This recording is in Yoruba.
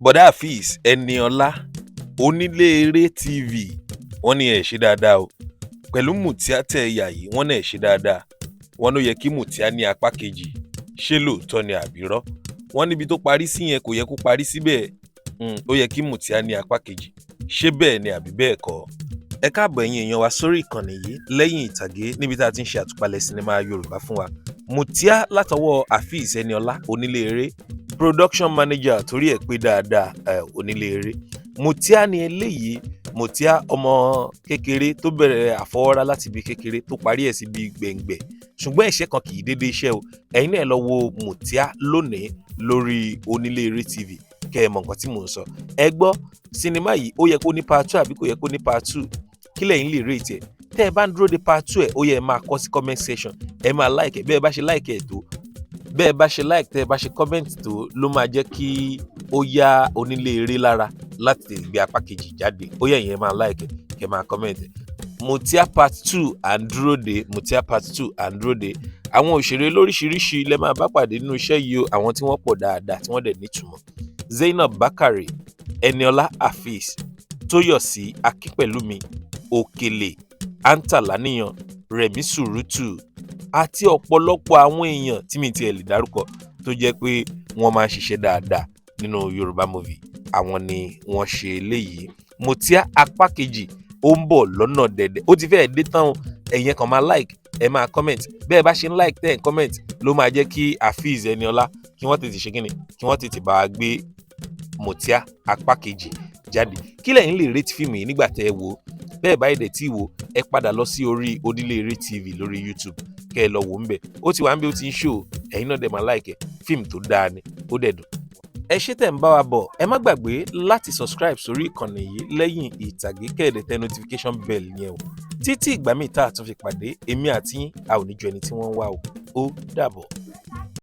Bọ̀dá Afeez Ẹniọlá, Onílé Eré TV, wọ́n ní ẹ̀ ṣe dáadáa o pẹ̀lú Mùtíá tẹ́ ẹ yà yìí. Wọ́n náà ẹ̀ ṣe dáadáa. Wọ́n ló yẹ kí Mùtíá ní apá kejì. Ṣé lóòótọ́ ni àbírọ́? Wọ́n níbi tó parí sí yẹn, kò yẹ kó parí síbẹ̀. Ó yẹ kí Mùtíá ní apá kejì. Ṣé bẹ́ẹ̀ ni àbí bẹ́ẹ̀ kọ́? Ẹ káàbọ̀, ẹ̀yin èèyàn wa, sórí ìkànnì yìí, Lẹ́yìn Ìtàgé, níbi tá a ti ń ṣe àtúpalẹ̀ sinimá Yorùbá fún wa. Mùtíá látọwọ́ Afeez Ẹniọlá, Onílé Eré, production manager torí ẹ̀ pé dáadáa. Ẹ̀ Onílé Eré, Mùtíá ni eléyìí. Mùtíá, ọmọ kékeré tó bẹ̀rẹ̀ àfọwọ́rá láti ibi kékeré tó parí ẹ̀ síbi gbẹ̀ngbẹ̀, ṣùgbọ́n ẹ̀ṣẹ̀ kan kì í dédé iṣẹ́ o. Ẹ̀yin náà lọ wo Mùtíá lónìí lórí Onílé Eré TV kẹ́ ẹ mọ̀ nǹkan tí mò ń sọ. Ẹ gbọ́, sinimá yìí, ó yẹ kó ní part two àbí kò yẹ kó ní part two? Kí lẹ̀yin lè rate ẹ̀? Tẹ́ ẹ bá ń dúró de part two ẹ̀, ó yẹ ẹ máa kọ sí comment section. Ẹ máa like ẹ. Bẹ́ẹ̀ bá ṣe like ẹ̀ tó, bẹ́ẹ̀ bá ṣe like, tẹ́ ẹ bá ṣe comment tó, ló máa jẹ́ kí ó yá Onílé Eré lára láti tètè gbé apá kejì jáde. Ó yẹ ìyẹn, máa like ẹ, kẹ́ máa comment ẹ. Mùtíá part two, à ń dúró de Mùtíá part two, à ń dúró de. Àwọn òṣèré lóríṣiríṣi lẹ máa bá pàdé nínú iṣẹ́ yìí o, àwọn tí wọ́n pọ̀ dáadáa, tí wọ́n dẹ̀ nítumọ̀: Zainab Bakare, Eniola Afeez, Tóyọ̀sí Akínpẹ̀lúmi, Òkèlè Antalaniyan, Rẹ̀mí Sùrùtù àti ọ̀pọ̀lọpọ̀ àwọn èèyàn tí mi tiẹ̀ lè dárúkọ, tó jẹ́ pé wọ́n máa ń ṣiṣẹ́ dáadáa nínú Yorùbá movie. Àwọn ni wọ́n ṣe eléyìí. Mùtíá apá kejì, ó ń bọ̀ lọ́nà dẹ̀dẹ̀, ó ti fẹ́ẹ̀ dé tán o. Ẹ̀yin kan máa like, ẹ máa comment. Bẹ́ẹ̀ bá ṣe ń like, tẹ́ ẹ̀ ń comment, ló máa jẹ́ kí Afeez Ẹniọlá kí wọ́n tètè ṣe kíni, kí wọ́n tètè bá wa gbé Mùtíá apá kejì jáde. Kí lẹ̀yin lè rate fíìmù yìí nígbà tẹ́ ẹ wò ó? Bẹ́ẹ̀ báyìí dẹ̀ tí wò, ẹ padà lọ sí orí Onílé Eré TV lórí YouTube, kẹ́ ẹ lọ wò ń bẹ̀. Ó ti wà ń bí, ó ti ń ṣò. Ẹ̀yin náà dẹ̀ máa like ẹ̀. Fíìmù tó dáa ni, ó dẹ̀ dùn. Ẹ ṣé tẹ̀ ń bá wa bọ̀. Ẹ má gbàgbé láti subscribe sórí ìkànnì yìí, Lẹ́yìn Ìtàgé, kẹ́ ẹ dẹ̀ tẹ notification bell yẹn o. Títí ìgbà míì tá a tún fi pàdé, èmi àti yín, a ò ní ju ẹni tí wọ́n ń wá o. Ó dàbọ̀.